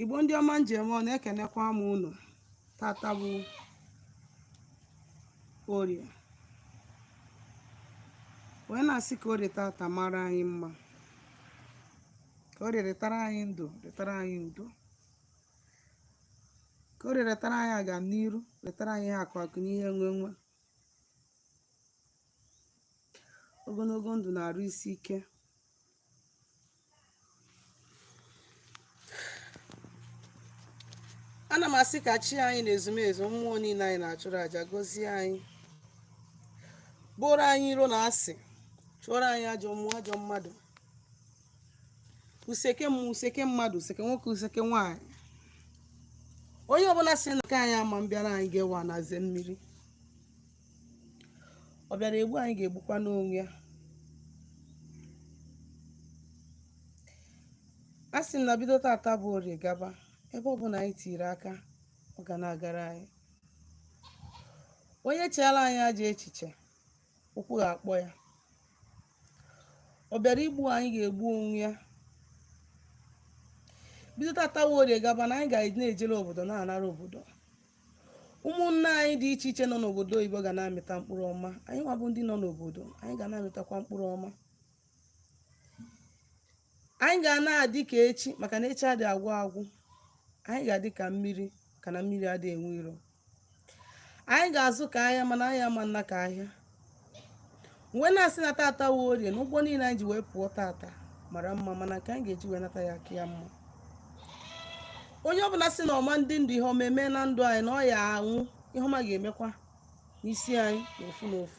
Igbo ndị ọma m ji eme ọnụ, ekenekwa m unu. Tata bụ Orie, wee na-asị ka Orie tata mara anyị mma, ka Orie retara anyị ndụ, retara anyị udo, ka Orie retara anyị agamniru, retara anyị ihe akụ akụ na ihe enwe enwe, ogologo ndụ na arụ isi ike. Ana m asị ka chi anyị na ezumezu mmụọ niile anyị na-achụrụ aja gọzie anyị, bụrụ anyị iro na asị, chụọrọ anyị ajọ mmụọ, ajọ mmadụ, useke mmụọ, useke mmadụ, useke nwoke, useke nwaanyị. Onye ọbụla sị na nke anyị ama mbịara anyị ga-ewa na ze mmiri, ọ bịara egbu anyị ga-egbukwa n'onwe ya. A sị m na bido tata bụ Orie gaba, ebe ọbụla anyị tiri aka, ọ ga na-agara anyị. Onye cheela anyị ajọ echiche, ụkwụ ga-akpọ ya. Ọ bịara igbu anyị ga-egbu onwe ya. Bido tata bụ Orie gaba, na anyị ga na-ejere obodo, na-anara obodo. Ụmụnne anyị dị iche iche nọ n'obodo oyibo ga na-amịta mkpụrụ ọma. Anyị nwa bụ ndị nọ n'obodo anyị ga na-amịtakwa mkpụrụ ọma. Anyị ga na-adị ka echi, maka na echi adị agwụ agwụ. Anyị ga-adị ka mmiri, maka na mmiri adịghị enwe iro. Anyị ga-azụ ka ahịa, mana anyị ama ana ka ahịa. Wee na-asị na tata wụ Orie, na ụgbọ niile anyị ji wee pụọ tata mara mma, mana nke anyị ga-eji wee nata ya aka ya mma. Onye ọbụla sị na ọma ndị ndụ ihe ọma eme na ndụ anyị, na ọ ya anwụ, ihe ọma ga-emekwa n'isi anyị n'ofu n'ofu.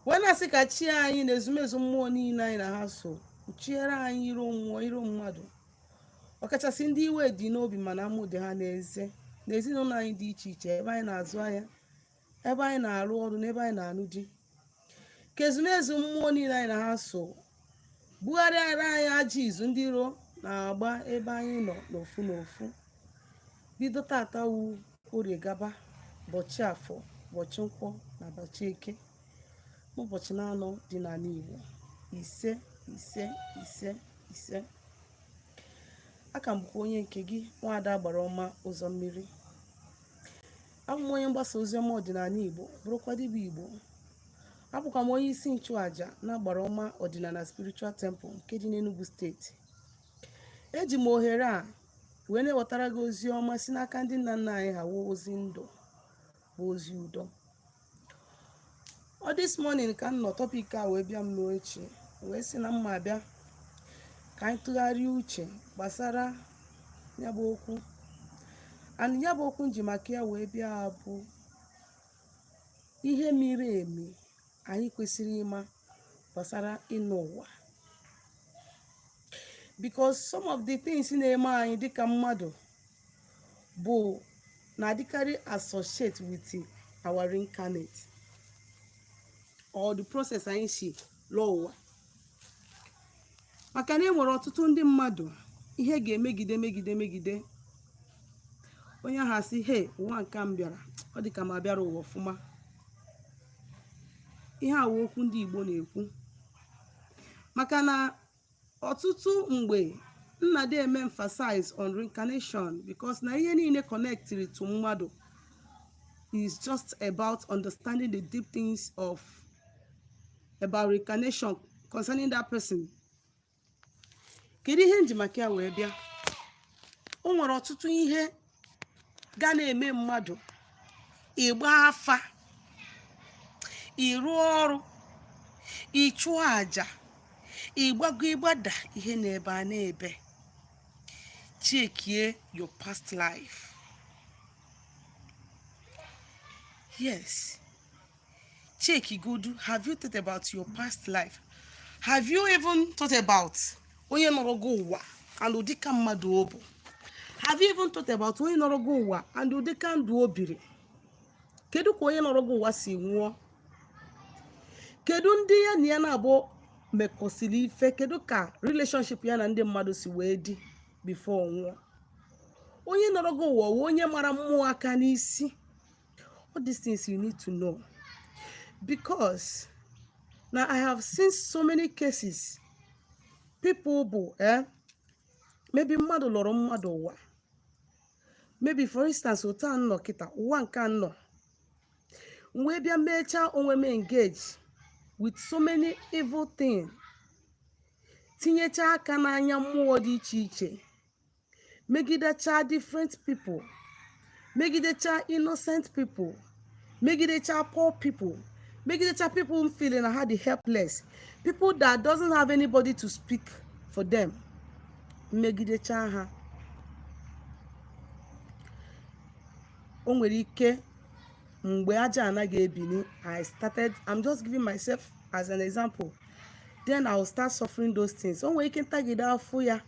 Wee na-asị ka chi anyị na ezumezu mmụọ niile anyị na ha so kpuchiere anyị iro mmụọ, iro mmadụ, ọkachasị ndị iwe dị n'obi mana amụ dị ha n'eze, na ezinụlọ anyị dị iche iche, ebe anyị na-azụ ahịa, ebe anyị na-arụ ọrụ, na ebe anyị na-anụ di. Ka ezumezu mmụọ niile anyị na ha so bugharịara anyị ajọ izu ndị iro na-agba ebe anyị nọ n'ofu n'ofu. Bido tata wu Orie gaba, ụbọchị Afọ, ụbọchị Nkwọ na ụbọchị Eke, n'ụbọchị na-anọ dị n'ala Igbo. Ise, ise, ise, ise. Aka m bụkwa onye nke gị, Nwaada Agbara Ọma Ụzọ Mmiri. Abụ m onye mgbasa ozi ọma ọdịnala Igbo, bụrụkwa dibịa Igbo. Abụkwa m onye isi nchụaja na Agbara Ọma Ọdịnala Spiritual Temple nke dị n'Enugu Steeti. Eji m ohere a wee na-ewetara gị ozi ọma si n'aka ndị nna nna anyị ha, wụ ozi ndụ, bụ ozi udo. Ọ this morning ka m nọ, topic a wee bịa m n'uche, wee sị na m ma abịa ka anyị tụgharịa uche gbasara ya bụ okwu. And ya bụ okwu m ji maka ya wee bịa bụ ihe miri emi anyị kwesịrị ịma gbasara ịnọ ụwa, because some of the things na-eme anyị dịka mmadụ bụ na-adịkarị associate with our reincarnate or the process anyị si lụọ ụwa. Maka na e nwere ọtụtụ ndị mmadụ ihe ga-emegide megide megide onye ahụ, asị, "He, ụwa nke m bịara, ọ dị ka m abịara ụwa ọfụma." Ihe a wụ okwu ndị Igbo na-ekwu, maka na ọtụtụ mgbe nna dị eme emphasize on reincarnation, because na ihe niile connected to mmadụ is just about understanding the deep things of about reincarnation concerning that person. Kedu ihe m ji maka ya wee bịa? O nwere ọtụtụ ihe ga na-eme mmadụ, ịgba afa, ịrụ ọrụ, ịchụ àjà, ịgbago ịgbada, ihe na-ebe a na-ebe. Checkie your past life. Yes, check godu. Have you thought about your past life? Have you even thought about onye nọrọ gị ụwa and ụdịka mmadụ ọ bụ? Have you even thought about onye nọrọ gị ụwa and ụdịka ndụ o biri? Kedu ka onye nọrọ gị ụwa si nwụọ? Kedu ndị ya na ya na-abụ mekọsịrị ife? Kedu ka relationship ya na ndị mmadụ si wee dị before nwụọ? Onye nọrọ gị ụwa wụ onye mara mmụọ aka n'isi. All these things you need to know, because now I have seen so many cases, people bụ Maybe mmadụ lọrọ mmadụ ụwa. Maybe, for instance, otu a nọ kịta, ụwa nke a nọ, m wee bịa mechaa onwe m engage with so many evil things, tinyecha aka n'anya mmụọ dị iche iche, megidecha different people, megidecha innocent people, megidecha poor people, megidecha people feeling na ha dị helpless, people that doesn't have anybody to speak for them, megidecha ha. O nwere ike mgbe aja anaghị ebini, I started, I'm just giving myself as an example, then I will start suffering those things. O nwere ike ntagide afụ ya,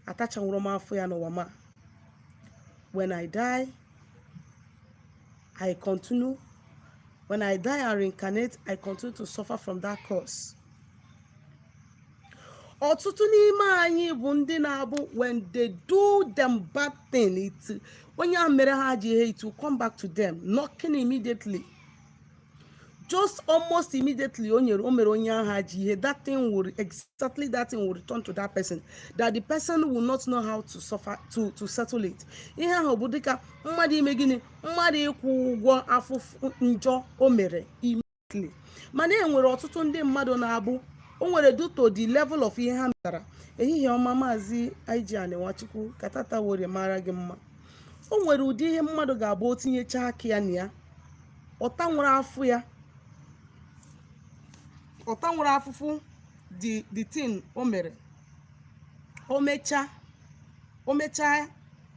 atachanwụrụ m afụ ya n'ụwa, ma when I die, I continue. When I die and reincarnate, I continue to suffer from that curse. Ọtụtụ n'ime anyị bụ ndị na-abụ, when they do them bad thing, it onye ahụ mere ha ji ihe, it will come back to them knocking immediately, just almost immediately. O nyere, o mere onye ahụ ji ihe, that thing will, exactly that thing will return to that person, that the person will not know how to suffer to settle it. Ihe ahụ bụ dịka mmadụ ime gịnị? Mmadụ ịkwụ ụgwọ afụfụ njọ o mere immediately. Mana e nwere ọtụtụ ndị mmadụ na-abụ o nwere, due to the level of ihe ha metara. Ehihie ọma, Maazị Ijian Nwachukwu, ka tata worie mara gị mma. O nwere ụdị ihe mmadụ ga-abụ o tinyecha aka ya na ya, ọta nwere afụ ya, ọta nwere afụfụ the thing o mere. O mechaa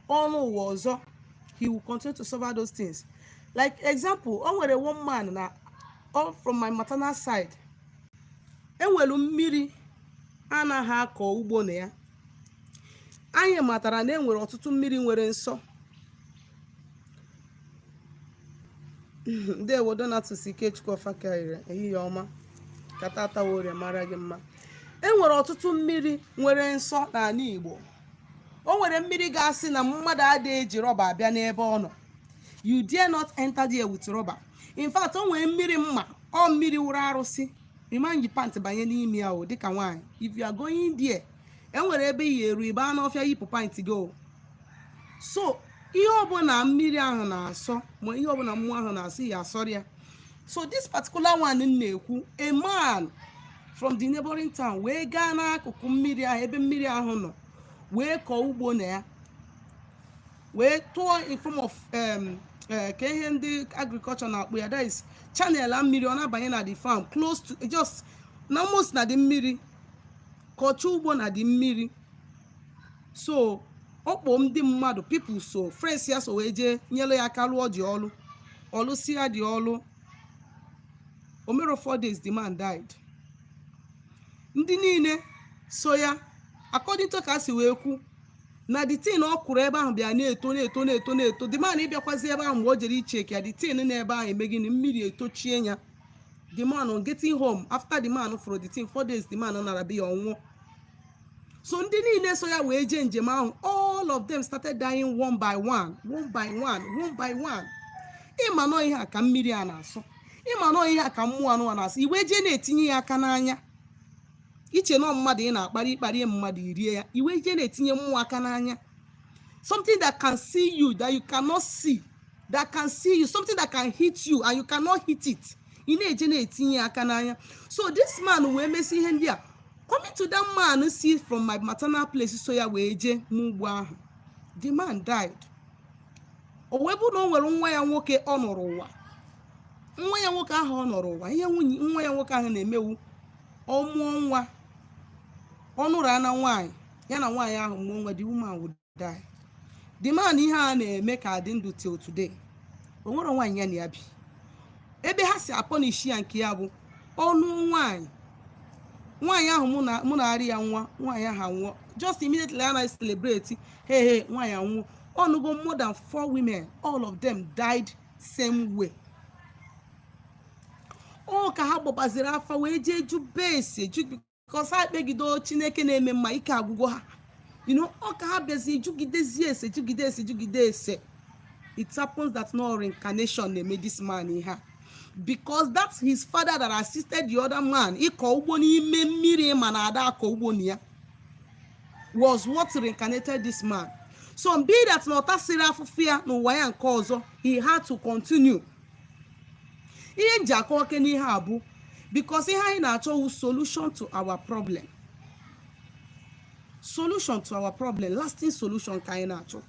ọnụ ụwa ọzọ, he will continue to suffer those things. Like example, o nwere one man na all from my maternal side. Enwere mmiri anaghị akọ ugbo na ya. Anyị matara na enwere ọtụtụ mmiri nwere nsọ. Ndewo, Donatus Ikechukwu Ọfakaire, ehihie ọma, ka tata worie mara gị mma. Enwere ọtụtụ mmiri nwere nsọ n'ala Igbo. O nwere mmiri ga-asị na mmadụ adịghị eji rọba abịa n'ebe ọ nọ. You dare not enter there with rubber. In fact, o nwere mmiri mma ọ mmiri wụrụ arụsị, ịma nji pant banye n'ime ya o. Dịka nwaanyị, if you are going there, enwere ebe iyi eru ịba n'ọfịa, yipụ pant gị o. So ihe ọbụla mmiri ahụ na-asọ, ma ihe ọbụla mmụọ ahụ na-asọ, ya asọrọ ya. So this particular one m na-ekwu, a man from the neighboring town wee gaa n'akụkụ mmiri ahụ, ebe mmiri ahụ nọ, wee kọọ ugbo na ya, wee tụọ in form of ka ihe ndị agriculture na-akpụ ya, that is channel a mmiri ọ na-abanye na the farm, close to, just na almost na the mmiri, kọchaa ugbo na the mmiri. So ọkpọ ndị mmadụ, people, so friends ya so wee jee nyere ya aka lụọ dị ọlụ. Ọlụsi ya dị ọlụ, o mere 4 days, the man died. Ndị niile so ya, according to ka a si wee kwu, na the thing ọ kwụrụ ebe ahụ bịa na-eto, na-eto, na-eto, na-eto. The man ịbịakwazi ebe ahụ mgbe o jere icheki ya, the thing na ebe ahụ eme gịnị? Mmiri etochie ya. The man, on getting home, after the man fụrụ the thing, 4 days, the man nara be ya, ọnwụọ. So ndị niile so ya wee jee njem ahụ, all of them started dying one by one, one by one, one by one. Ịma nọ ihe a ka mmiri a na-asọ, ịma nọ ihe a ka mmụọ anụwa na-asọ, iwe jee na-etinye ya aka n'anya, iche nọ mmadụ ị na-akparị, ịkparị mmadụ irie ya, iwe jee na-etinye mmụọ aka n'anya. Something that can see you that you cannot see, that can see you, something that can hit you and you cannot hit it, ị na-eje na-etinye ya aka n'anya. So this man wee mesi ihe ndị a. Coming to that man, see, from my maternal place, so ya wee jee n'ugbo ahụ, the man died. O wee bụ na o nwere nwa ya nwoke ọ nọrọ ụwa. Nwa ya nwoke ahụ ọ nọrọ ụwa, ihe nwunye nwa ya nwoke ahụ na-emewu, ọ mụọ nwa, ọ nụrụ ana nwaanyị, ya na nwaanyị ahụ mụọ nwa, the woman would die. The man, ihe a na-eme ka dị ndụ till today. O nwere nwaanyị ya na ya bi. Ebe ha si apunish ya, nke ya bụ ọnụ nwaanyị, nwaanyị ahụ mụ na-arị ya nwa, nwaanyị ahụ anwụọ. Just immediately a na-celebrate, hey hey, nwaanyị anwụọ. Ọnụgo more than four women, all of them died same way. Ọ ka ha gbabaziri afa wee jee ju base ju, because ha kpegido Chineke na-eme mma, ike agwụgwọ ha. Ọ ka ha bịazi jugidezie ese, jugide ese, jugide ese. It happens that no reincarnation na-eme this man ihe a, because that's his father that assisted the other man ịkọ ugbo n'ime mmiri, ma na ada akọ ugbo na ya. Was what reincarnated this man. So be that na ọ tasịrị afụfụ ya n'ụwa ya nke ọzọ, he had to continue. Ihe nji akọ oke n'ihe a bụ because ihe anyị na-achọ wụ solution to our problem, solution to our problem, lasting solution ka anyị na-achọ.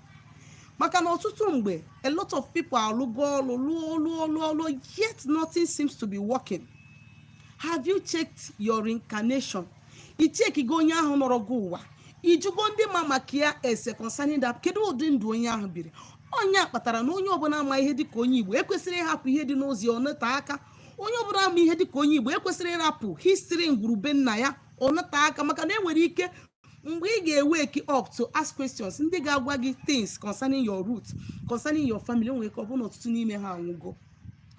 Maka na ọtụtụ mgbe, a lot of people alụgo ọlụ, lụọ, lụọ, lụọ, lụọ, yet nothing seems to be working. Have you checked your reincarnation? Ichekigo onye ahụ nọrọ gị ụwa? Ijugo ndị ma maka ya ese concerning that? Kedu ụdị ndụ onye ahụ biri? Onye a kpatara na onye ọbụla ama ihe dịka onye Igbo ekwesịrị ịhapụ ihe dị n'ụzọ ya ọ nata aka. Onye ọbụla ama ihe dịka onye Igbo ekwesịrị ịrapụ history ngwurube nna ya ọ nata aka, maka na enwere ike mgbe ị ga-ewake up to ask questions, ndị ga-agwa gị things concerning your root, concerning your family, nwere ike ọ bụrụ na ọtụtụ n'ime ha anwụgo,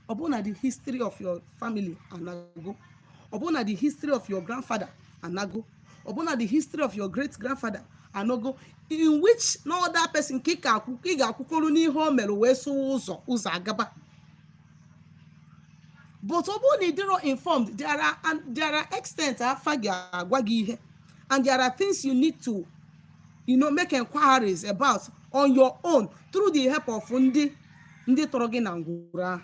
ọ bụrụ na the history of your family anago, ọ bụrụ na the history of your grandfather anago, ọ bụrụ na the history of your great grandfather anago, in which no other person ka ị ga-akwụkwọrụ n'ihe o mere wee sụwa ụzọ ụzọ agaba. But ọ bụrụ na ị dịrọ informed, there are extent afa ga-agwa gị ihe, and there are things you need to make inquiries about on your own through the help of ndị tọrọ gị na ngwuru ahụ.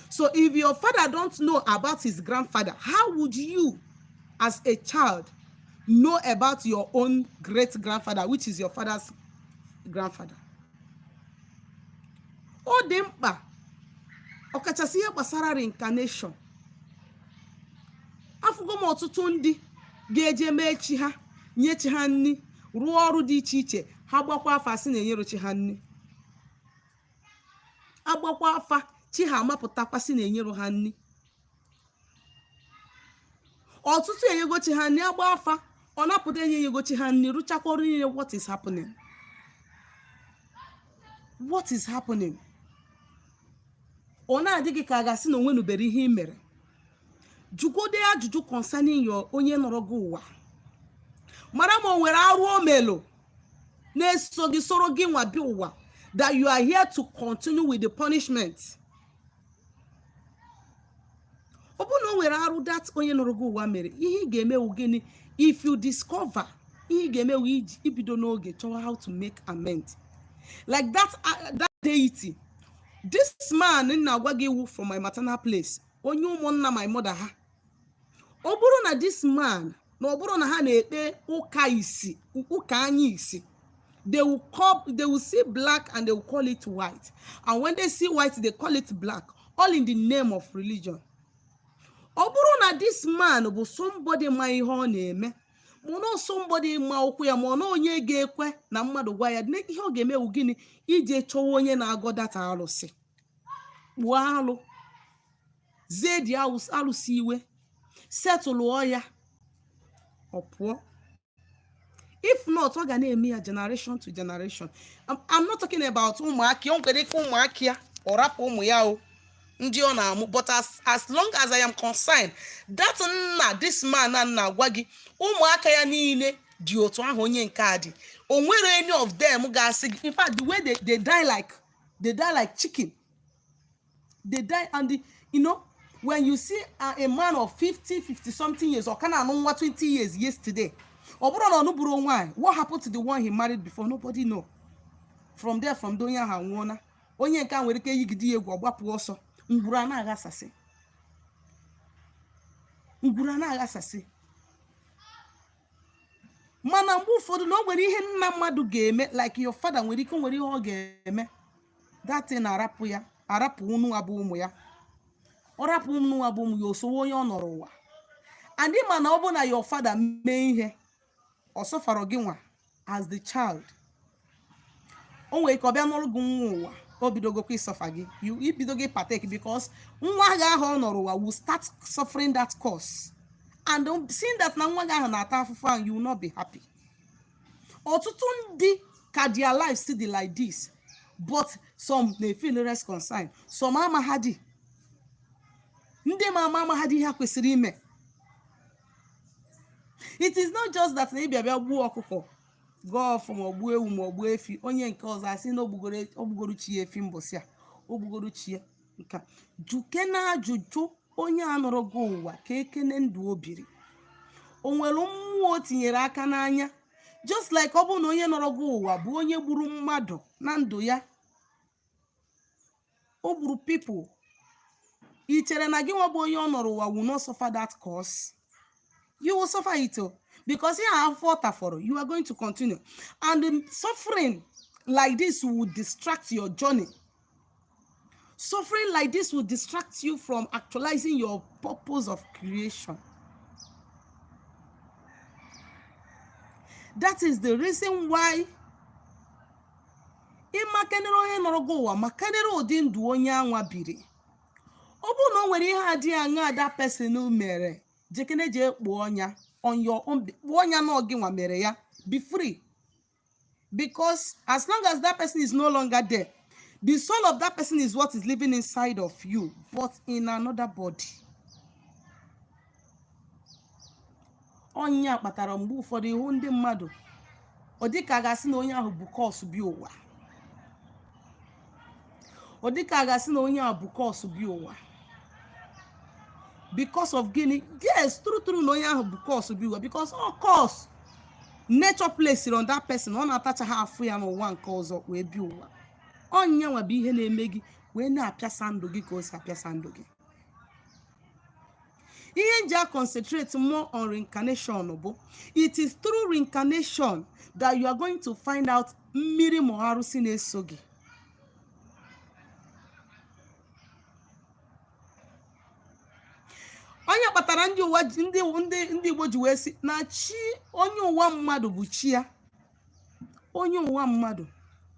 So if your father don't know about his grandfather, how would you as a child know about your own great grandfather, which is your father's grandfather? Ọ dị mkpa, ọkachasị ihe gbasara reincarnation. Afụgo m ọtụtụ ndị ga-eje mee chi ha, nye chi ha nri, rụọ ọrụ dị iche iche. Ha gbakwa afa, sị na-enyere chi ha nri. Agbakwa afa, chi ha amapụtakwa, sị na-enyere ha nri. Ọtụtụ enyego chi ha nri, agba afa, ọ napụta enye enyego chi ha nri, rụchakwa ọrụ niile. What is happening? What is happening? Ọ na-adị gị ka a ga-asị na onwenubere ihe ị mere. Jụgode ajụjụ concerning your onye nọrọ gị ụwa, mara ma o nwere arụ o melụ na-eso gị, soro gị nwa bịa ụwa, that you are here to continue with the punishment. Ọ bụrụ na o nwere arụ that onye nọrọ gị ụwa mere, ihe ị ga-emewu gịnị? If you discover, ihe ị ga-emewu iji ibido n'oge chọwa how to make amend like that, that deity. This man na-agwa gị iwu from my maternal place, onye ụmụnna my mother ha. Ọ bụrụ na this man, na ọ bụrụ na ha na-ekpe ụka isi, ụka anya isi, they will see black and they will call it white, and when they see white, they call it black, all in the name of religion. Ọ bụrụ na this man bụ somebody ma ihe ọ na-eme, ma na somebody ma okwu ya, ma ọ na onye ga-ekwe na mmadụ gwa ya ihe ọ ga-emewu gịnị? Ije chọwa onye na-agọ data alụsị, kpụọ alụ, zie dị alụsị iwe, setụlụọ ya, ọ pụọ. If not, ọ ga na-eme ya generation to generation. I'm not talking about ụmụaka ya. O nwere ike ụmụaka ya, ọ rapụ ụmụ ya o ndị ọ na-amụ, but as long as I am concerned, that nna, this man na na-agwa gị, ụmụaka ya niile dị otu ahụ onye nke a dị. O nwere any of them ga-asị gị. In fact, the way they die, like they die like chicken they die. And when you see a man of 50, 50 something years, ọ ka na-anụ nwa 20 years yesterday, ọ bụrụ na ọ nụburu nwaanyị, what happened to the one he married before? Nobody know. From there, from there, onye ahụ anwụọna. Onye nke a nwere ike yigide ya egwu, ọ gbapụ ọsọ. Ngwuru a na-aghasasị, ngwuru a na-aghasasị. Mana mgbe ụfọdụ na o nwere ihe nna mmadụ ga-eme, like your father nwere ike, nwere ihe ọ ga-eme, that thing arapụ ya, arapụ unu abụ ụmụ ya. Ọ rapụ unu abụ ụmụ ya, o sowe onye ọ nọrọ ụwa. And ịma na ọ bụ na your father mee ihe ọ sọfara gị nwa as the child, o nwere ike ọ bịa n'ọrụ gị nwa ụwa, o bidogokwa ịsọfa gị. You ibido gị partake, because nwa gị ahụ ọ nọrọ ụwa will start suffering that curse. And seeing that na nwa gị ahụ na-ata afụfụ ahụ, you will not be happy. Ọtụtụ ndị ka their life still dị like this, but some na-efeel less concerned, some amaghadị, ndị ma ama amaghadị ihe ha kwesịrị ime. It is not just that na ịbịa bịa gbuo ọkụkọ, gọọ ọfọ, ma ọ gbuo ewu, ma ọ gbuo efi. Onye nke ọzọ asị na ogbugoro chi ya efi mbọsị a, ogbugoro chi ya nka. Juke na ajụjụ onye a nọrọ gị ụwa ka ekene ndụ o biri, o nwere mmụọ o tinyere aka n'anya. Just like ọ bụrụ na onye nọrọ gị ụwa bụ onye gburu mmadụ na ndụ ya, o gburu people, ị chere na gị nwa bụ onye ọ nọrọ ụwa will not suffer that curse? You will suffer it o, because ihe afọ tafọrọ, you are going to continue, and the suffering like this will distract your journey. Suffering like this will distract you from actualizing your purpose of creation. That is the reason why ịmakenere onye nọrọ gị ụwa, makenere ụdị ndụ onye anwa biri. Ọ bụrụ na o nwere ihe adịghị aṅa that person mere, jekene jee kpụọ ọnya on your own, kpụọ ọnya na gị nwa mere ya. Be free, because as long as that person is no longer there, the soul of that person is what is living inside of you, but in another body. Ọnya kpatara mgbe ụfọdụ ịhụ ndị mmadụ, ọ dịka a ga-asị na onye ahụ bụ curse bi ụwa, ọ dịka a ga-asị na onye ahụ bụ curse bi ụwa. Because of gịnị? Yes, true true na onye ahụ bụ curse bi ụwa, because ọ curse nature placed on that person, ọ na-atacha ha afụ ya n'ụwa nke ọzọ wee bi ụwa. Ọnya nwa bụ ihe na-eme gị wee na-apịasa ndụ gị ka o si apịasa ndụ gị. Ihe nji a concentrate more on reincarnation bụ, it is through reincarnation that you are going to find out mmiri ma arụsị na-eso gị. Onye kpatara ndị ụwa ndị ndị ndị Igbo ji wee sị na chi onye ụwa mmadụ bụ chi ya, onye ụwa mmadụ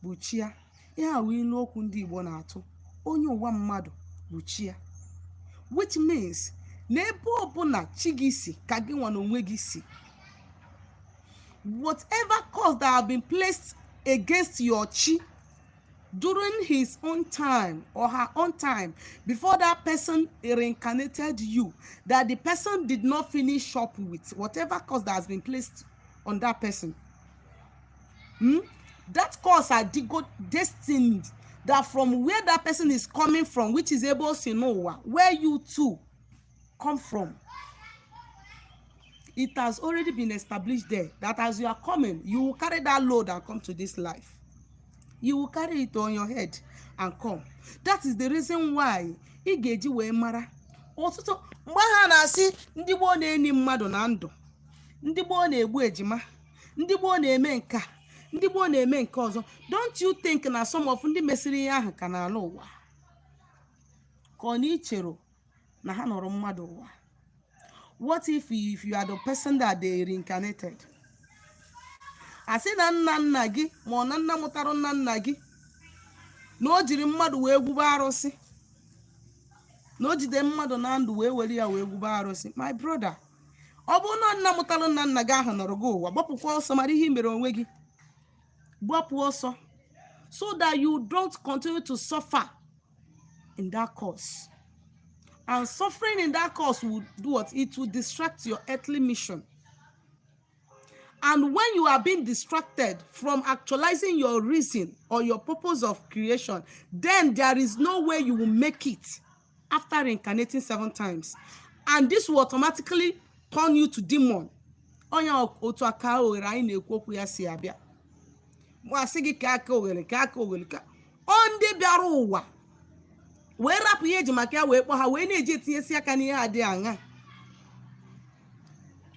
bụ chi ya. Ihe a wụ ilu okwu ndị Igbo na-atụ, onye ụwa mmadụ bụ chi ya, which means na ebe ọbụla chi gị si ka gị nwa na onwe gị si. Whatever curse that have been placed against your chi during his own time or her own time, before that person reincarnated you, that the person did not finish up with, whatever curse that has been placed on that person, That curse adịgo destined that from where that person is coming from, which is ebe o si n'ụwa, where you too come from, it has already been established there that as you are coming, you will carry that load and come to this life. You will carry it on your head and come. That is the reason why ị ga-eji wee mara ọtụtụ mgbe ha na-asị ndị gboo na-eni mmadụ na ndụ, ndị gboo na-egbu ejima, ndị gboo na-eme nke a, ndị gboo na-eme nke ọzọ. Don't you think na some of ndị mesịrị ihe ahụ ka na-alụ ụwa, ka ọ na ichere na ha nọrọ mmadụ ụwa? What if you are the person that they reincarnated? Asị na nna nna gị ma ọ na nna mụtara nna nna gị na o jiri mmadụ wee gwube arụsị, na o jide mmadụ na ndụ wee were ya wee gwube arụsị. My brother, ọ bụrụ na nna mụtara nna nna gị ahụ nọrọ gị ụwa, gbapụkwa ọsọ, mara ihe i mere onwe gị. Gbapụ ọsọ so that you don't continue to suffer in that curse. And suffering in that curse will do what? It will distract your earthly mission. And when you are being distracted from actualizing your reason or your purpose of creation, then there is no way you will make it after reincarnating 7 times. And this will automatically turn you to demon. Onye otu aka oghere anyị na-ekwu okwu ya si abịa. Asị gị ka aka oghere, ka aka oghere, ka ọ ndị bịara ụwa wee rapụ ihe eji maka ya wee kpọọ ha, wee na-eji etinyesi aka n'ihe adịghị aṅa.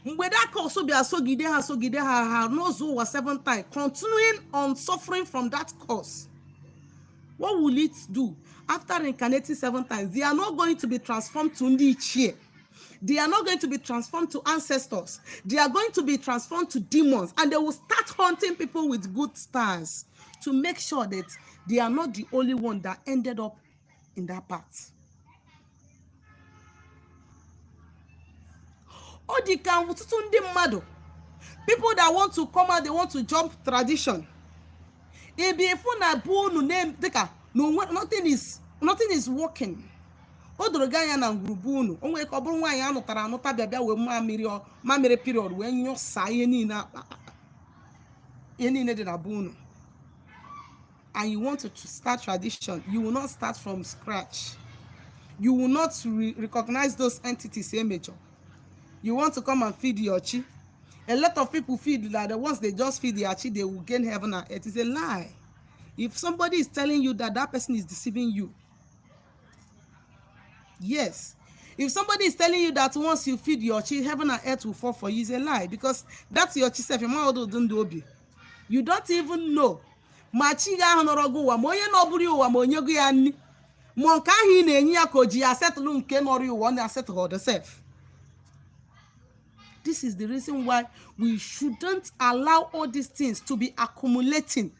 Mgbe that curse bịa sogide ha, sogide ha, ha n'ụzọ ụwa 7 times, continuing on suffering from that curse, what will it do? After reincarnating 7 times, they are not going to be transformed to ndị ichie. They are not going to be transformed to ancestors. They are going to be transformed to demons, and they will start hunting people with good stars to make sure that they are not the only one that ended up in that path. Ọ dị ka ọtụtụ ndị mmadụ, people that want to come out, they want to jump tradition. Ibi ifu na bụ unu dịka na onwe nothing is working. O doro gị anya na ngwurugwu unu, o nwere ka ọ bụrụ nwaanyị a nụtara anụta bịa bịa wee mamịrị period wee nyụsa ihe niile ihe niile dị na be unu. And you want to start tradition, you will not start from scratch. You will not recognize those entities emejọ. You want to come and feed your chi. A lot of people feel that once they just feed their chi, they will gain heaven and earth. It's a lie. If somebody is telling you that, that person is deceiving you. Yes. If somebody is telling you that once you feed your chi, heaven and earth will fall for you, is a lie, because that's your chi self. You don't even know ma chi gị ahụ nọrọ gị ụwa, ma onye nọbụrụ ya ụwa, ma onye gị ya nri, ma nke ahụ ị na-enye ya, ka o ji ya asetụlụ nke nọrọ ya ụwa, ọ na-asetụl the self. This is the reason why we shouldn't allow all these things to be accumulating.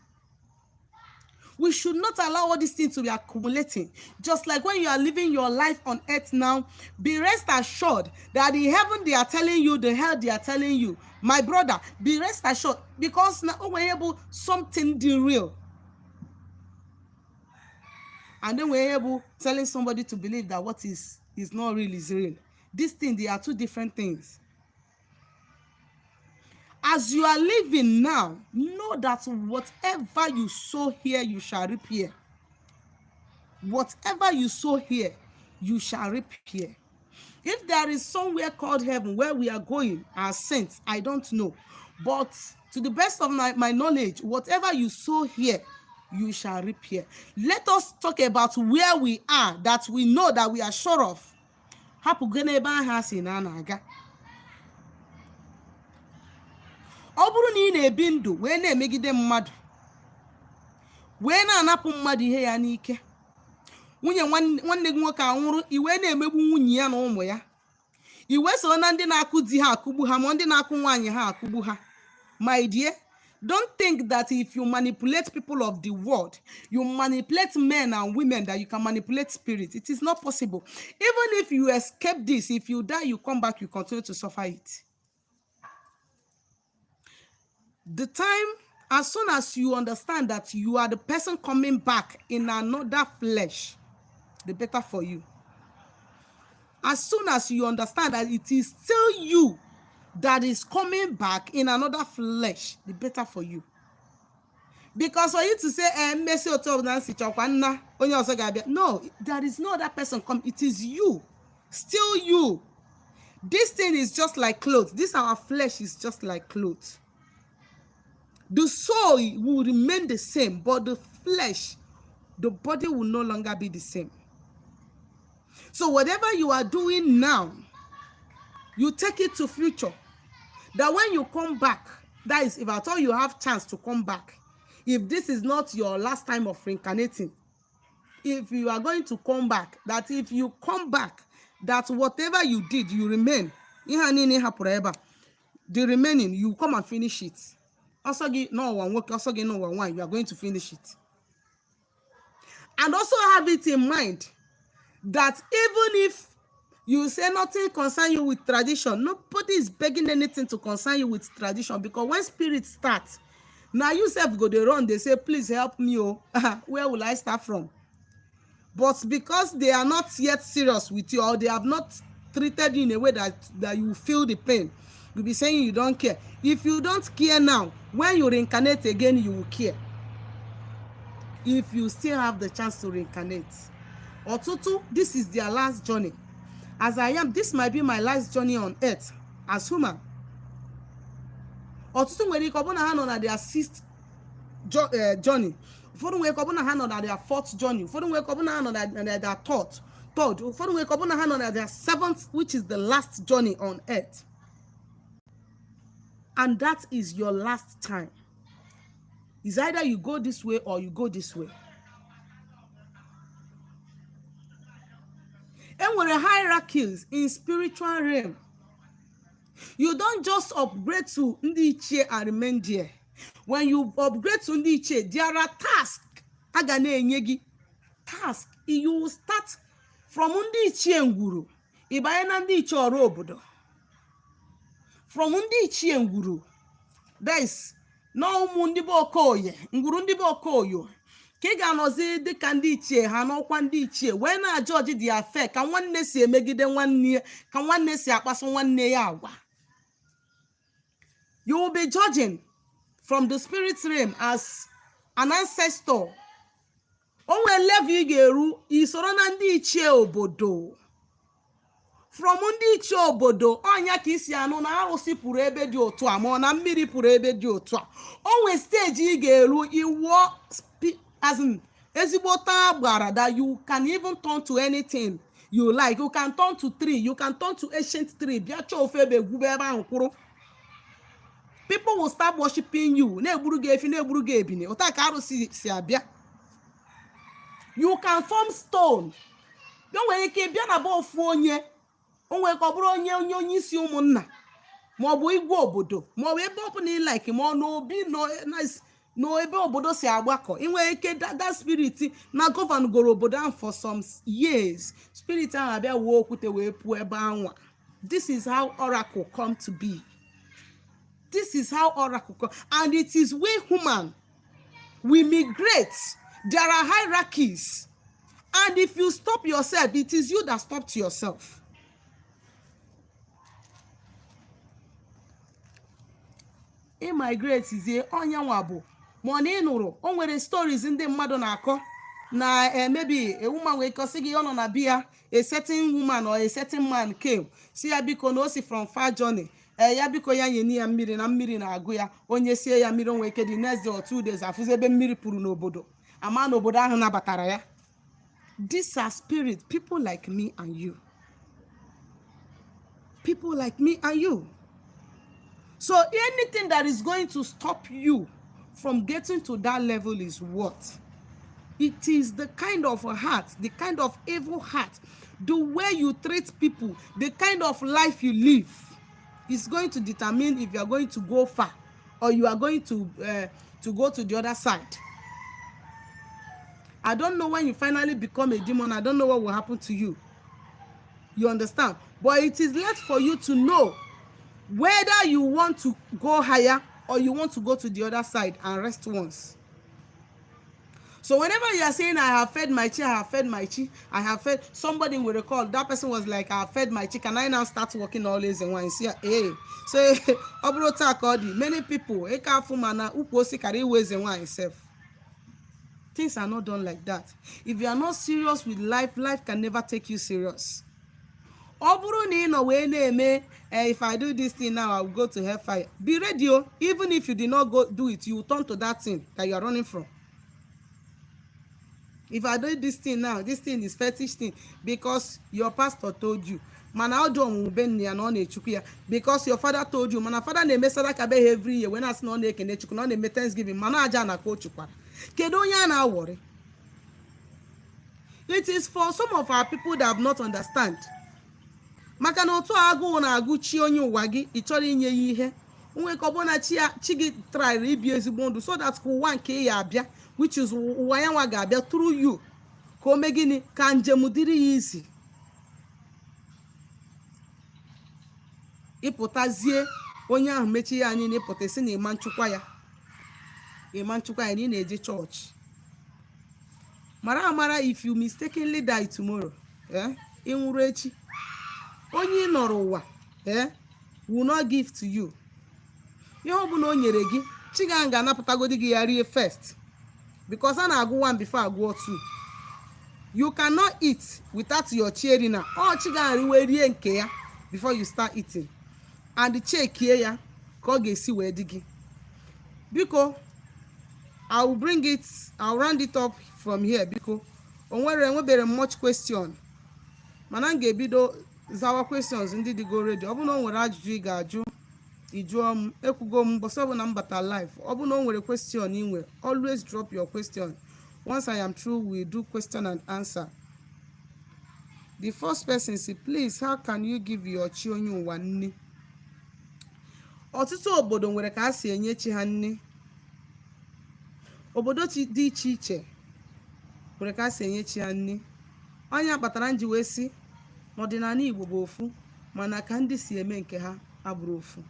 We should not allow all these things to be accumulating. Just like when you are living your life on earth now, be rest assured that the heaven they are telling you, the hell they are telling you, my brother, be rest assured, because now we're something the real. And then we're able telling somebody to believe that what is not real is real. This thing, they are two different things. As you are living now, know that whatever you sow here, you shall reap here. Whatever you sow here, you shall reap here. If there is somewhere called heaven where we are going as saints, I don't know. But to the best of my knowledge, whatever you sow here, you shall reap here. Let us talk about where we are, that we know, that we are sure of. Hapụgo n'ebe ahụ a sị na a na-aga. Ọ bụrụ na ị na-ebi ndụ wee na-emegide mmadụ, wee na-anapụ mmadụ ihe ya n'ike, nwunye nwanne gị nwoke anwụrụ, i wee na-emegbu nwunye ya na ụmụ ya, i wee soro na ndị na-akụ di ha akụgbu ha, ma ndị na-akụ nwaanyị ha akụgbu ha, my dear, don't think that if you manipulate people of the world, you manipulate men and women, that you can manipulate spirit. It is not possible. Even if you escape this, if you die, you come back, you continue to suffer it. The time, as soon as you understand that you are the person coming back in another flesh, the better for you. As soon as you understand that it is still you that is coming back in another flesh, the better for you. Because for you to say, "Mmesi otu ọbụla nsi chọkwa nna onye ọzọ ga-abịa," no, there is no other person come. It is you, still you. This thing is just like clothes. This our flesh is just like clothes. The soul will remain the same, but the flesh, the body, will no longer be the same. So whatever you are doing now, you take it to future, that when you come back, that is if at all you have chance to come back, if this is not your last time of reincarnating, if you are going to come back, that if you come back, that whatever you did, you remain. Ihe a niile ị hapụrụ ebe a, the remaining, you come and finish it. Ọsọ gị n'ụwa nwoke, ọsọ gị n'ụwa nwaanyị, you are going to finish it. And also have it in mind that even if you say nothing concern you with tradition, nobody is begging anything to concern you with tradition, because when spirit start, na you sef go dey run, dey say, "Please help me o, where will I start from?" But because they are not yet serious with you, or they have not treated you in a way that you feel the pain, you be saying you don't care. If you don't care now, when you reincarnate again, you will care, if you still have the chance to reincarnate. Ọtụtụ, this is their last journey. As I am, this might be my last journey on earth as human. Ọtụtụ nwere ike ọ bụ na ha nọ na their sixth journey, ụfọdụ nwere ike ọ bụ na ha nọ na their fourth journey, ụfọdụ nwere ike ọ bụ na ha nọ na their third, ụfọdụ nwere ike ọ bụ na ha nọ na their seventh, which is the last journey on earth. And that is your last time. Is either you go this way or you go this way. Enwere hierarchies in spiritual realm. You don't just upgrade to ndị ichie and remain there. When you upgrade to ndị ichie, there are tasks a ga na-enye gị, task. You will start from ndị ichie ngwuru, ị banye na ndị ichie ọrụ obodo. From ndị ichie ngwuru, that is na ụmụ ndị be Okoye, ngwuru ndị be Okoye, ka ị ga-anọzi dịka ndị ichie ha n'ọkwa ndị ichie, wee na-aja ọjị dị afe, ka nwanne si emegide nwanne ya, ka nwanne si akpasu nwanne ya agwa. You will be judging from the spirit realm as an ancestor. O nwere level ị ga-eru, isoro na ndị ichie obodo. From ndị ichie obodo, ọnya ka isi anụ na arụsị pụrụ ebe dị otu a, ma ọ na mmiri pụrụ ebe dị otu a. O nwee stage ị ga-eru, iwuo as in ezigbote agbara that you can even turn to anything you like. You can turn to tree, you can turn to ancient tree, bịa chọọ ofu ebe, gwube ebe ahụ kwụrụ. People will start worshiping you, na-egburu gị efi, na-egburu gị ebini. Ụta ka arụsị si abịa. You can form stone. O nwere ike bịa na be ofu onye, o nwere ka ọ bụrụ onye isi ụmụnna, maọbụ igwe obodo, maọbụ ebe ọ bụla ị like, ma ọ n'obi n'ebe obodo si agbakọ. Ị nwere ike that spirit na govern goro obodo ahụ for some years, spirit ahụ abịa wuo okwute wee pụọ ebe anwa. This is how oracle come to be. This is how oracle come, and it is we human, we migrate. There are hierarchies, and if you stop yourself, it is you that stopped yourself. Ị migrate zie, ọnya nwa bụ ma ọ na ị nụrụ, o nwere stories ndị mmadụ na-akọ na maybe a woman wee kọsị gị, ọ nọ na biya, a certain woman or a certain man came, si ya biko na o si from far journey, ee, ya biko ya nye ya mmiri, na mmiri na-agụ ya. Onye sie ya mmiri, onwe ike the next day or 2 days, afụzi ebe mmiri pụrụ n'obodo, ama na obodo ahụ nabatara ya. These are spirit people like me and you, people like me and you. So anything that is going to stop you from getting to that level is what? It is the kind of heart, the kind of evil heart, the way you treat people, the kind of life you live is going to determine if you are going to go far or you are going to go to the other side. I don't know when you finally become a demon. I don't know what will happen to you. You understand? But it is left for you to know whether you want to go higher or you want to go to the other side and rest once. So whenever you are saying, "I have fed my chi, I have fed my chi, I have fed," somebody will recall that person was like, "I have fed my chi. Can I now start working always in one?" See, hey, so ọ bụrụ taa ka ọ dị, many people ịka afụ, mana ukwu osi kara iwe eze nwaanyị sef. Things are not done like that. If you are not serious with life, life can never take you serious. Ọ bụrụ na ị nọ wee na-eme, "If I do this thing now, I will go to hellfire," be ready o. Even if you did not go do it, you will turn to that thing that you are running from. "If I do this thing now, this thing is fetish thing," because your pastor told you, mana ọ dị ọmụmụ be nna ya na ọ na-echukwu ya, because your father told you, mana father na-eme sadaka be ha every year, wee na-asị na ọ na-ekene Chukwu, na ọ na-eme thanksgiving, mana aja na ka o chukwara. Kedu onye a na-awọrị? It is for some of our people that have not understand, maka na otu agụụ na-agụ chi onye ụwa gị, ị chọrọ inye ya ihe nwe ka ọ bụrụ na chi ya, chi gị tryri ibi ezigbo ndụ so that ka ụwa nke ya abịa, which is ụwa ya nwa ga-abịa through you, ka o mee gịnị? Ka njem dịrị ya isi. Ịpụtazie, onye ahụ mechie ya anyị na ịpụta, si na ịma nchukwa ya, ịma nchukwa ya, na ị na-eje chọọchị. Mara amara, if you mistakenly die tomorrow, ị nwụrụ echi, onye ị nọrọ ụwa will not give to you. Ihe ọbụla o nyere gị, chi gị ahụ ga-anapụtagodi gị ya rie first, because a na-agụ one before agụọ two. You cannot eat without your chi erina. Ọ chi gị ahụ riwe rie nke ya before you start eating, and chekie ya ka ọ ga-esi wee dị gị. Biko, I will bring it, I will round it up from here. Biko, o nwere enwebere m much question, mana m ga-ebido zawa questions ndị dịgo ready. Ọ bụrụ na o nwere ajụjụ ị ga-ajụ, ị jụọ m. Ekwugo m, mbọsị ọbụla m bata live, ọ bụrụ na o nwere question ị nwere, always drop your question. Once I am through, we do question and answer. The first person say, "Please, how can you give your chi onye ụwa nni?" Ọtụtụ obodo nwere ka a si enye chi ha nni. Obodo dị iche iche nwere ka a si enye chi ha nni. Onye kpatara m ji wee sị n'ọdịnala Igbo bụ ofu, mana ka ndị si eme nke ha abụrụ ofu.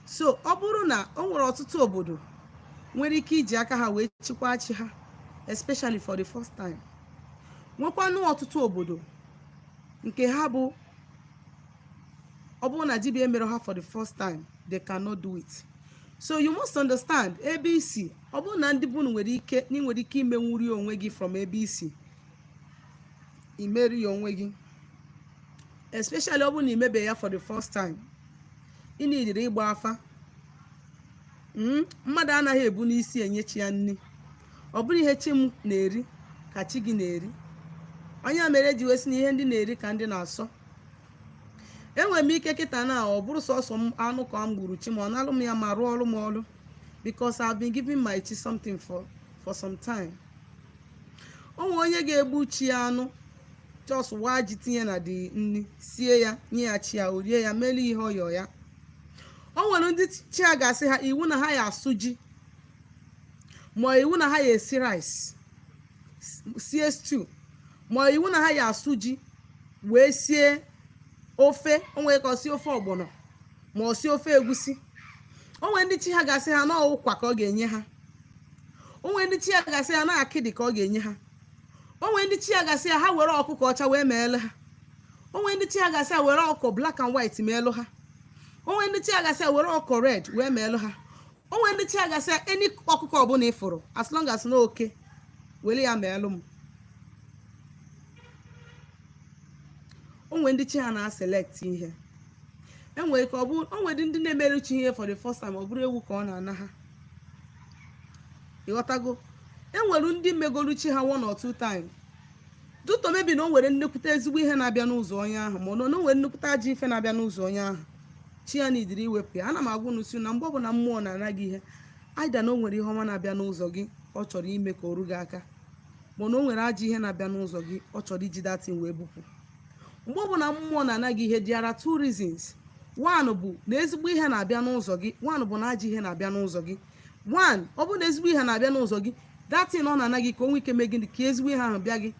So ọ bụrụ na o nwere ọtụtụ obodo nwere ike iji aka ha wee chikwaa chi ha, especially for the first time, nwekwanụ ọtụtụ obodo nke ha bụ ọ bụrụ na dibia mere ha for the first time, they cannot do it. So you must understand ebe isi. Ọ bụrụ na ndị bunu nwere ike na ị nwere ike imenwuri onwe gị from ebe isi imeri ya onwe gị. Especially ọ bụrụ na imebe ya for the first time, ị nidiri ịgba afa. Mmadụ anaghị ebu n'isi enye chi ya nri. Ọ bụrụ ihe chi m na-eri ka chi gị na-eri. Onye mere eji wee sị na ihe ndị na-eri ka ndị na-asọ. Enwere m ike kịta na ọ bụrụ sọsọ m anụ ka m gburu chi ma ọ nalụ m ya ma rụọ ọrụ m ọrụ, because I've been giving my chi something for some time. O nwere onye ga-egbu chi ya anụ, just waa ji tinye na dị nri, sie ya, nye ya chi ya, o rie ya, melie ihe ọyọ ya. O nwere ndị chi ya ga-asị ha iwu na ha ya asụ ji, ma iwu na ha ya esi rice, sie stew, ma iwu na ha ya asụ ji wee sie ofe. O nwere ka ọ sie ofe ọgbọnọ, ma ọ sie ofe egusi. O nwere ndị chi ha ga-asị ha na ụkwa ka ọ ga-enye ha. O nwere ndị chi ya ga-asị ha na akịdị ka ọ ga-enye ha. O nwere ndị chi ya ga-asị ha ha were ọkụkọ ọcha wee meelu ha. O nwere ndị chi ya ga-asị ha were ọkụkọ black and white meelu ha. O nwere ndị chi ya ga-asị ha were ọkụkọ red wee meelu ha. O nwere ndị chi ya ga-asị ha any ọkụkọ ọbụla ịfụrụ, as long as na oke, were ya meelu m. O nwere ndị chi ha na-select ihe. Enwere ka ọ bụ o nwere ndị na-emerụ chi ihe for the first time, ọ bụrụ ewu ka ọ na-ana ha. Ịghọtago? Enwere ndị megolu chi ha one or two times, duto mebi na o nwere nnekwute ezigbo ihe na-abịa n'ụzọ onye ahụ, ma ọ na o nwere nnekwute ajọ ife na-abịa n'ụzọ onye ahụ, chi ya n'idiri iwepụ ya. Ana m agwa unu si na mgbe ọbụla mmụọ na-ana gị ihe, aida na o nwere ihe ọma na-abịa n'ụzọ gị ọ chọrọ ime ka o ru gị aka, mana o nwere ajọ ihe na-abịa n'ụzọ gị ọ chọrọ iji datin wee bupụ. Mgbe ọbụla mmụọ na-ana gị ihe, there are two reasons. One bụ na ezigbo ihe na-abịa n'ụzọ gị, one bụ na ajọ ihe na-abịa n'ụzọ gị. One, ọ bụrụ na ezigbo ihe na-abịa n'ụzọ gị, datin ọ na-ana gị ka o nwee ike mee gịnị? Ka ezigbo ihe ahụ bịa gị.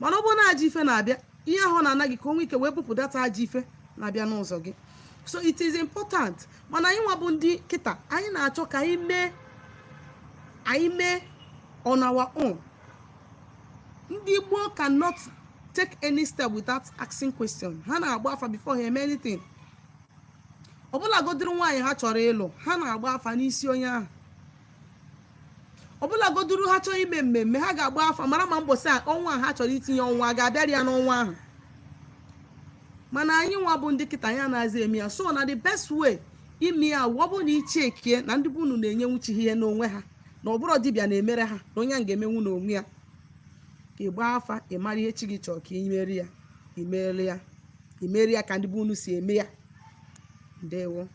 Mana ọ bụrụ na ajọ ife na-abịa, ihe ahụ ọ na-ana gị ka o nwee ike wee bupụ that ajọ ife na-abịa n'ụzọ gị. So it is important. Mana anyị nwa bụ ndị kịta, anyị na-achọ ka anyị mee on our own. Ndị gboo cannot take any step without asking question. Ha na-agba afa before ha eme anything. Ọbụlagodiri nwaanyị ha chọrọ ịlụ, ha na-agba afa n'isi onye ahụ. Ọbụlagoduru ha chọrọ ime mmemme, ha ga-agba afa mara ma mbọsị a ọnwa a ha chọrọ itinye ọnwa a ga-abịara ya n'ọnwa ahụ. Mana anyị nwa bụ ndị kịta ya na-aza eme ya. So na the best way ime ya, ọ bụrụ na ichekie na ndị bụ unu na-enyenwuchi ihe n'onwe ha, na ọ bụrụ dibịa na-emere ha, na onye ahụ ga-emenwu n'onwe ya, ịgba afa, ị mara ihe chi gị chọrọ ka ị mere ya, imere ya, imere ya ka ndị bụ unu si eme ya. Ndewo.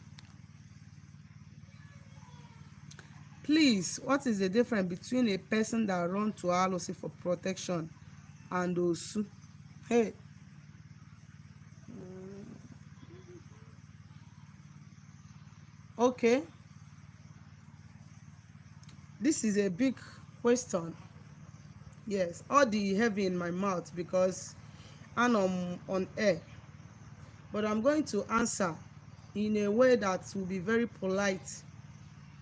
Please, what is the difference between a person that run to alụsị for protection and osu? Hey, okay, this is a big question. Yes, all the heavy in my mouth because I'm on air, but I'm going to answer in a way that will be very polite,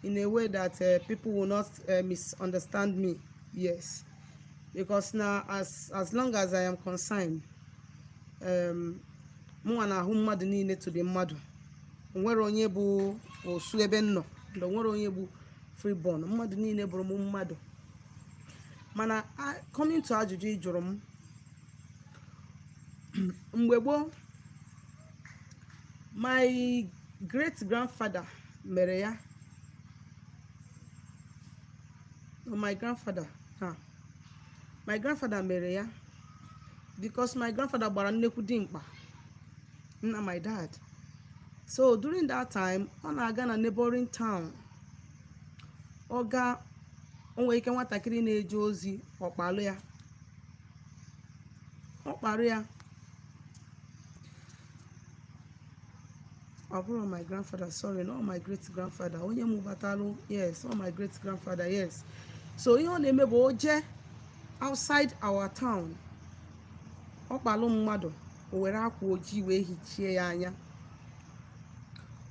in a way that people will not misunderstand me. Yes, because now as long as I am concerned, mụnwa na-ahụ mmadụ niile to the mmadụ. Onwere onye bụ osu ebe m nọ, and onwere onye bụ freeborn. Mmadụ niile bụrụ m mmadụ. Mana coming to ajụjụ ị jụrụ m, mgbe gboo, my great grandfather mere ya. No, my grandfather, ha, my grandfather mere ya, because my grandfather gbara nnekwu dimkpa, nna my dad. So during that time, ọ na-aga na neighboring town. Ọ gaa, o nwere ike nwatakịrị na-eje ozi, ọkpalụ ya, ọ kparụ ya. Ọ bụrụ my grandfather, sorry, not my great grandfather, onye mụbatalụ. Yes, ọ my great grandfather, yes. So ihe ọ na-eme bụ o jee outside our town, ọ kpalụ mmadụ, o were akwa ojii wee hichie ya anya,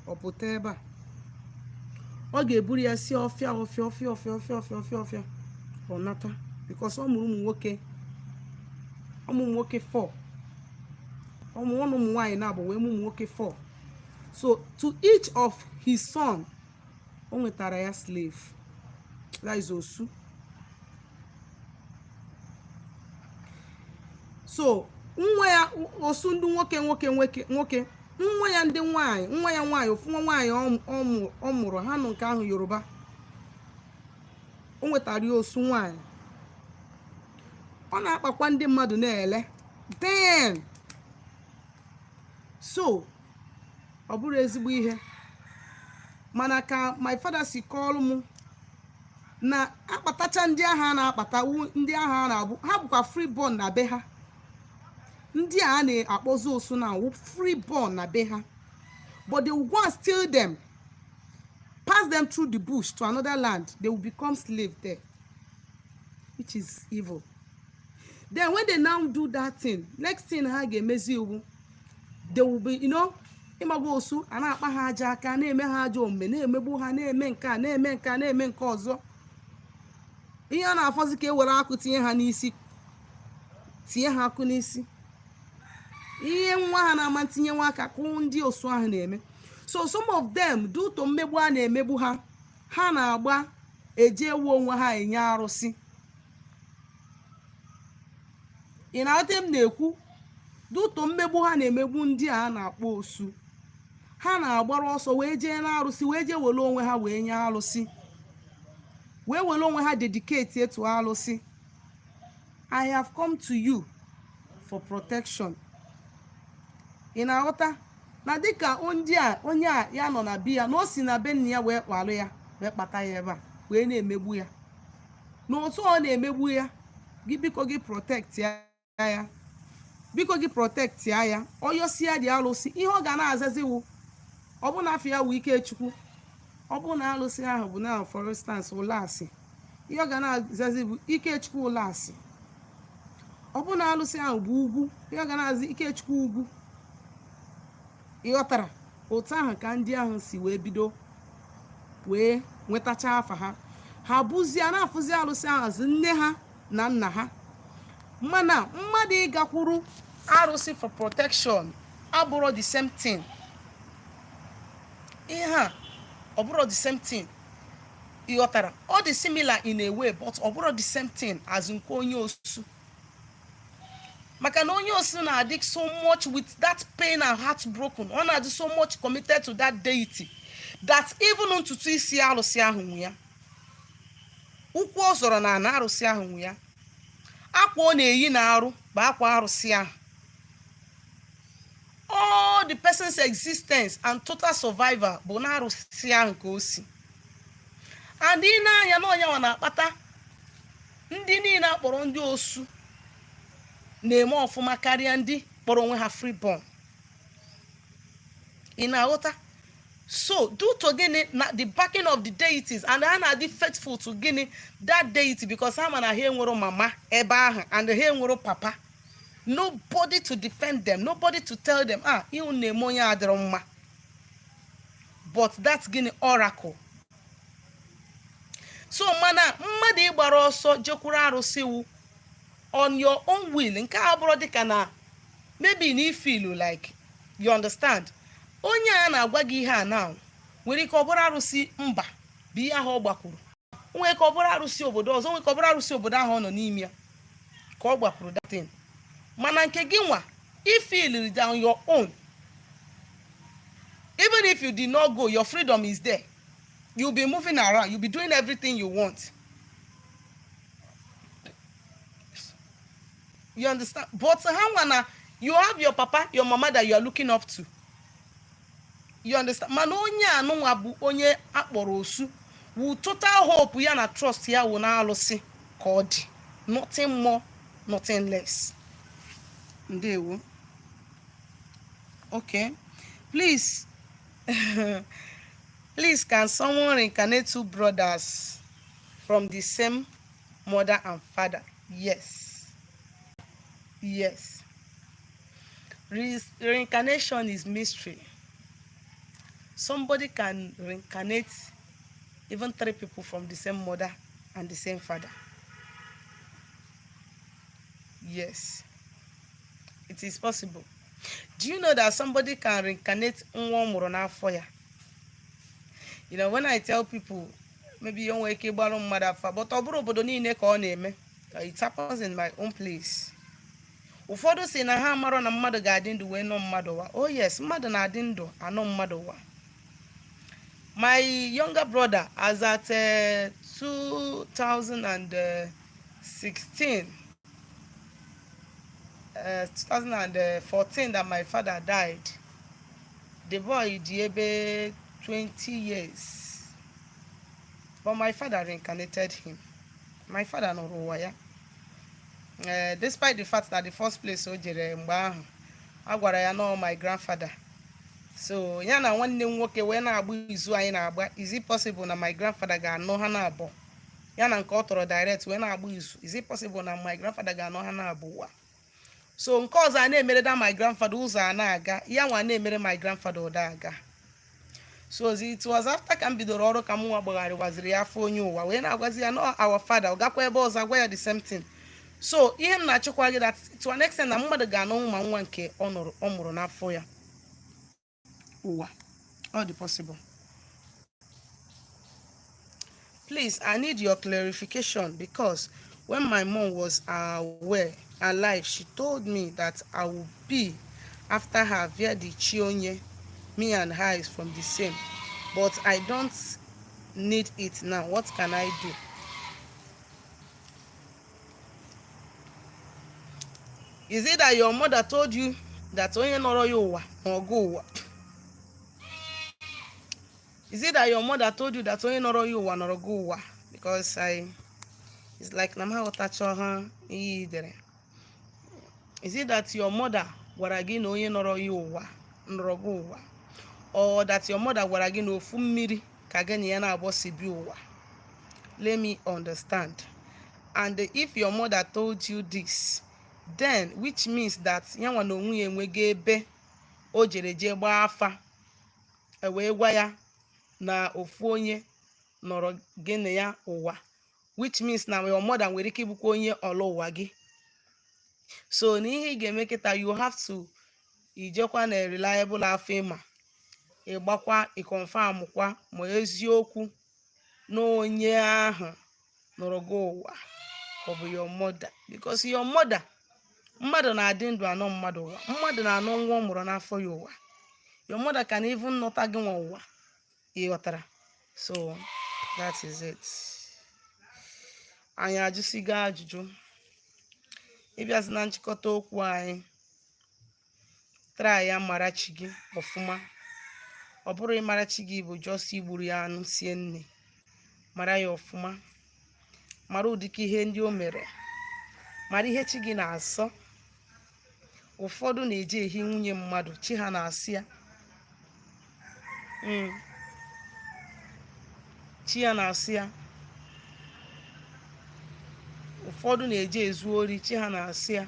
ọ pụta ebe a, ọ ga-eburu ya si ọfịa, ọfịa, ọfịa, ọfịa, ọfịa, ọfịa, ọfịa, ọfịa, ọ nata, because ọ mụrụ ụmụ nwoke, ụmụ nwoke 4. Ụmụ ụmụ nwaanyị na-abụ wee ụmụ nwoke 4. So to each of his son, o nwetara ya slave, that is osu. So Nwa ya osu ndị nwoke, nwoke, nwoke, nwoke. Nwa ya ndị nwanyị, nwa ya nwaanyị, ofu nwa nwaanyị ọ mụrụ ha nụ nke ahụ Yoruba, o nwetara ya osu nwaanyị. Ọ na-akpakwa ndị mmadụ na-ele. Then so ọ bụrụ ezigbo ihe, mana ka my father si kọọrọ m na akpatacha ndị agha a na-akpata ndị agha a na-abụ, ha bụkwa free born na be ha. Ndị a na-akpọzi osu na awụ free born na be ha, but they will go and steal them, pass them through the bush to another land. They will become slave there, which is evil. Then when they now do that thing, next thing ha ga-emezi iwu, they will be ịmaga osu a na-akpa ha aja aka, na-eme ha ajọ omume, na-emegbu ha, na-eme nke a, na-eme nke a, na-eme nke ọzọ. Ihe a na-afọzi ka e were akụ tinye ha n'isi, tinye ha akụ n'isi. Ihe nwa ha na-ama ntinye nwa aka kụ ndị osu ahụ na-eme. So some of them, due to mmegbu a na-emegbu ha, ha na-agba eje ewu onwe ha enye arụsị. Ị na-aghọta m na-ekwu? Due to mmegbu ha na-emegbu ndị a na-akpọ osu, ha na-agbara ọsọ wee jee n'arụsị, wee jee were onwe ha wee nye arụsị, wee were onwe ha dedicate to arụsị. "I have come to you for protection." Ị na-aghọta na dịka ndị a, onye a ya nọ na bi ya, na o si na be nna ya wee kpalụ ya, wee kpata ya ebe a, wee na-emegbu ya, na otu ọ na-emegbu ya gị, biko gị protect ya ya, biko gị protect ya ya. Ọyọsia dị alụsị, ihe ọ ga na-azaziwu, ọ bụ na afọ ya wụ Ikechukwu, ọ bụ na alụsị ahụ bụ na, for instance, ụlasị, ihe ọ ga na-azazi bụ Ikechukwu ụlasị. Ọ bụ na alụsị ahụ bụ ugwu, ihe ọ ga na-azi Ikechukwu ugwu. Ịghọtara otu ahụ ka ndị ahụ si wee bido wee nwetacha afa ha? Ha bụzie na-afụzi alụsị ahụ azụ nne ha na nna ha. Mana mmadụ ịgakwuru arụsị for protection abụrụ the same thing. Ihe a, ọ bụrụ the same thing. Ịghọtara? Ọ dị similar in a way, but ọ bụrụ the same thing as nke onye osu, maka na onye osu na-adị so much with that pain and heartbroken. Ọ na-adị so much committed to that deity that even ntutu isi arụsị ahụ nwe ya, ụkwụ ọ zọrọ na ana arụsị ahụ nwe ya, akwa ọ na-eyi na arụ bụ akwa arụsị ahụ. All the person's existence and total survival bụ na arụsị ahụ ka o si. And ị na-anya na ọnyanwa na-akpata ndị niile akpọrọ ndị osu na-eme ọfụma karịa ndị kpọrọ onwe ha freeborn. Ị na-aghọta? So due to gịnị? Na the backing of the deities, and ha na-adị faithful to gịnị? That deity, because ha ma na ha enwero mama ebe ahụ and ha enwero papa, nobody to defend them, nobody to tell them, "Ah, ihe unu na-eme onye adịrọ mma." But that's gịnị? Oracle. So mana mmadụ ịgbara ọsọ jekwuru arụsị wu on your own will. Nke a bụrụ dịka na maybe na feel like, you understand, onye a na-agwa gị ihe a now nwere ike ọ bụrụ arụsị mba bụ ihe ahụ ọ gbakwuru, nwere ike ọ bụrụ arụsị obodo ọzọ, nwere ike ọ bụrụ arụsị obodo ahụ ọ nọ n'ime ya ka ọ gbakwuru that thing. Mana nke gị nwa, i feel down your own, even if you did not go, your freedom is there. You'll be moving around, you'll be doing everything you want, you understand? But ha nwa na you have your papa, your mama that you are looking up to, you understand? Mana onye anụnwa bụ onye akpọrọ osu wu total hope ya na trust ya wụ na alụsị ka ọ dị, nothing more, nothing less. Ndewo. Okay, please, please, can someone reincarnate two brothers from the same mother and father? Yes. Reincarnation is mystery. Somebody can reincarnate even three people from the same mother and the same father. Yes, it is possible. Do you know that somebody can reincarnate nwa ọ mụrụ n'afọ ya? When I tell people, maybe o nwere ike ịgbarụ mmadụ afa, but ọ bụrụ obodo niile ka ọ na-eme. It happens in my own place. Ụfọdụ si na ha amarọ na mmadụ ga-adị ndụ wee nọ mmadụ ụwa. Oh yes, mmadụ na-adị ndụ anọ mmadụ ụwa. My younger brother, as at 2016, 2014 that my father died, the boy dị ebe 20 years, but my father reincarnated him. My father nọrọ ụwa ya, despite the fact that the first place o jere mgbe ahụ, a gwara ya nọ my grandfather. So ya na nwanne m nwoke wee na-agba izu anyị na-agba, is it possible na my grandfather ga-anọ ha na-abụ? Ya na nke ọ tọrọ direct wee na-agba izu, is it possible na my grandfather ga-anọ ha na-abụ ụwa? So nke ọzọ a na-emere da my grandfather, ụzọ a na-aga, ya nwa na-emere my grandfather, ụda aga. So it was after ka m bidoro ọrụ ka m nwa gbagharịwaziri ya afọ onye ụwa, wee na-agwazi ya no our father, ọ gakwa ebe ọzọ agwa ya the same thing. So ihe m na-achịkwa gị, that to an extent na mmadụ ga-anọ ma nwa nke ọ nụrụ, ọ mụrụ n'afọ ya ụwa, ọ dị possible. Please, I need your clarification because when my mom was aware alive, she told me that I will be after her via the chi onye. Me and her is from the same, but I don't need it now. What can I do? Is it that your mother told you that onye nọrọ ya ụwa na ọgụ ụwa? Is it that your mother told you that onye nọrọ ya ụwa nọrọ gị ụwa? Because I, it's like na m aghọtacha ha ihe i dere. Is it that your mother gwara gị na onye nọrọ ya ụwa nọrọ gị ụwa, or that your mother gwara gị na ofu mmiri ka gị na ya na-abọ si bi ụwa? Let me understand. And if your mother told you this, then which means that ya nwa na onwe ya enwego ebe o jere jee gbaa afa, e wee gwa ya na ofu onye nọrọ gị na ya ụwa, which means na your mother nwere ike ịbụkwa onye ọlụ ụwa gị. So na ihe ị ga-eme kịta, you have to ijekwa na reliable afọ ịma ịgbakwa, ịconfirm kwa ma eziokwu na onye ahụ nọrọ gị ụwa ka ọ bụ your mother. Because your mother, mmadụ na-adị ndụ anọ mmadụ ụwa, mmadụ na-anọ nwa ọ mụrụ n'afọ ya ụwa. Your mother can even nọta gị nwa ụwa, ị ghọtara? So that is it. Anyị ajụsigo ajụjụ. Ịbịazi na nchịkọta okwu anyị, try ya mara chi gị ọfụma. Ọ bụrụ ịmara chi gị bụ just igburu ya anụ sie nne, mara ya ọfụma, mara ụdịka ihe ndị o mere, mara ihe chi gị na-asọ. Ụfọdụ na-eji ehi nwunye mmadụ, chi ha na-asị ya. Chi ya na-asị ya. Ụfọdụ na-eji ezu ori, chi ha na-asị ya.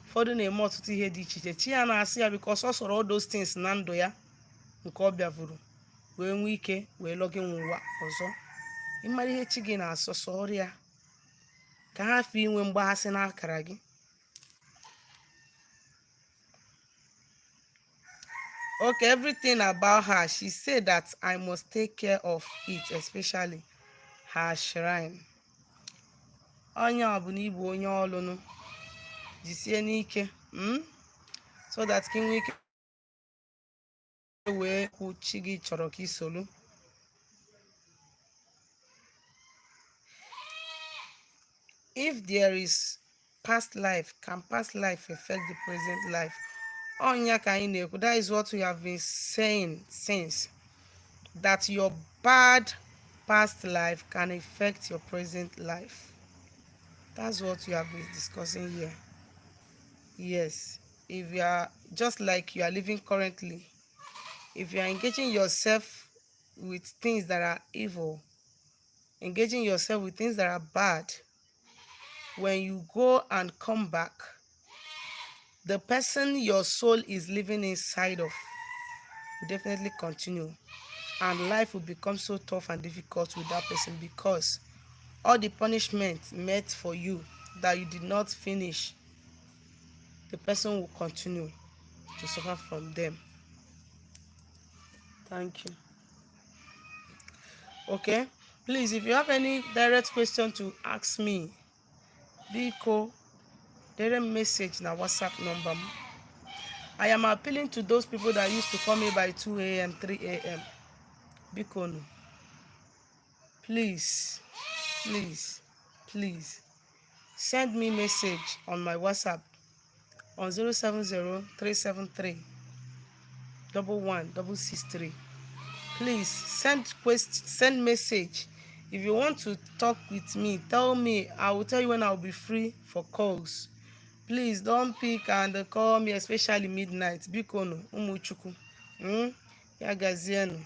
Ụfọdụ na-eme ọtụtụ ihe dị iche iche, chi ya na-asị ya, because ọ sọrọ all those things na ndụ ya nke ọ bịavuru wee nwee ike wee lọ gị nwe ụwa ọzọ. Ịmara ihe chi gị na-asọ, sọọrọ ya ka ha afọ inwe mgbaghasị n'akara gị. Okay, everything about her, she said that I must take care of it, especially her shrine. Onye ọ bụ na ịbụ onye ọlụnụ, jisie n'ike, So that ka ị nwee ike wee kwu chi gị chọrọ ka ị solu. If there is past life, can past life affect the present life? Onya ka anyị na-ekwu. That is what we have been saying since, that your bad past life can affect your present life. That's what we have been discussing here. Yes, if you are just like you are living currently, if you are engaging yourself with things that are evil, engaging yourself with things that are bad, when you go and come back, the person your soul is living inside of will definitely continue, and life will become so tough and difficult with that person, because all the punishment meant for you that you did not finish, the person will continue to suffer from them. Thank you. Okay, please, if you have any direct question to ask me, Biko, dere m message na WhatsApp number m. I am appealing to those people that used to call me by 2 a.m., 3 a.m. Biko nu. Please, please, please send me message on my WhatsApp on 070 373 11663. Please send quest, send message. If you want to talk with me, tell me. I will tell you when I will be free for calls. Please don't pick and call me, especially midnight. Biko nu, ụmụ Chukwu. Ya gazienụ.